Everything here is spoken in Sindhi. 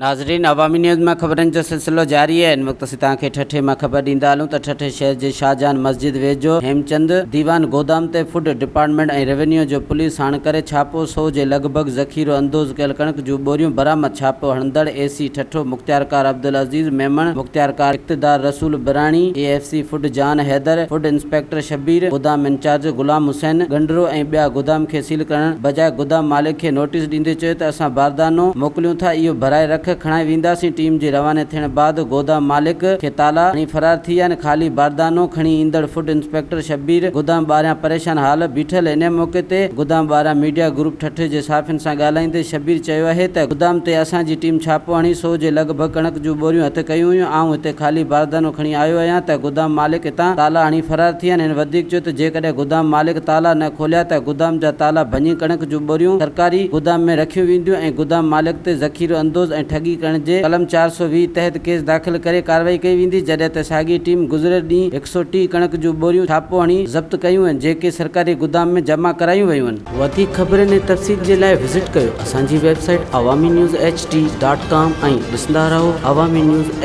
ناظرين عوامي نيوز مان خبرن جو سلسلو جاري آهي ان وقت اسين توهان کي ٺٽي مان خبر ڏيندا هلون ته ٺٽي شهر جي شاهجهان مسجد ويجهو هيمچند ديوان گودام تي فوڊ ڊپارٽمينٽ ۽ روينيو جو پوليس هاڻ ڪري ڇاپو سو جي لڳ ڀڳ ذخيرو اندوز ڪيل ڪڻڪ جون ٻوريون برآمد ڇاپو هڻندڙ اي سي ٺٽو مختيارڪار عبدالعزيز ميمڻ مختيارڪار Iqtidar Rasool Brani A F C food Jan Haider food inspector Shabbir گودام انچارج غلام حسين گنڊرو ۽ ٻيا گودام کي سيل ڪرڻ بجاء گودام مالڪ کي نوٽيس ڏيندي چيو ته اسان باردانو موڪليون ٿا اهو ڀرائي رک کڻائي وينداسين ٽيم جي رواني ٿيڻ بعد گودام مالڪ کي تالا هڻي فرار ٿي ويا آهن خالي باردانو کڻي ايندڙ فوڊ انسپيڪٽر شبير گودام ٻاهريان پريشان حال بيٺل انهي موقعي تي گودام ٻاهران ميڊيا گروپ ٺٽي جي صحافين سان ڳالهائيندي شبير چيو اهي ته گودام تي اسان جي ٽيم ڇاپو هڻي سو جي لڳ ڀڳ ڪڻڪ جون ٻوريون هٿ ڪيون هيون آئون هتي خالي باردانو کڻي آيو آهيان ته گودام مالڪ هتان تالا هڻي فرار ٿي ويا آهن هن وڌيڪ چيو ته جيڪڏهن گودام مالڪ تالا نه کوليا ته گودام جا تالا ڀڃي ڪڻڪ جون ٻوريون سرڪاري گودام ۾ رکيون وينديون ۽ گودام مالڪ تي ذخيرو اندوز ۽ ٺڳي ڪرڻ جي قلم 420 تحت ڪيس داخل ڪري ڪارروائي ڪئي ويندي جڏهن ته ساڳي ٽيم گذريل ڏينهن 130 ڪڻڪ جون ٻوريون ڇاپو هڻي ضبط ڪيون آهن جيڪي سرڪاري گودام ۾ جمع ڪرايون ويون آهن. وڌيڪ خبرن ۽ تفصيل جي لاء وزٽ ڪيو اسان جي website Awami news H D dot com ۽ ڏسندا رهو عوامي نيوز ايڇ.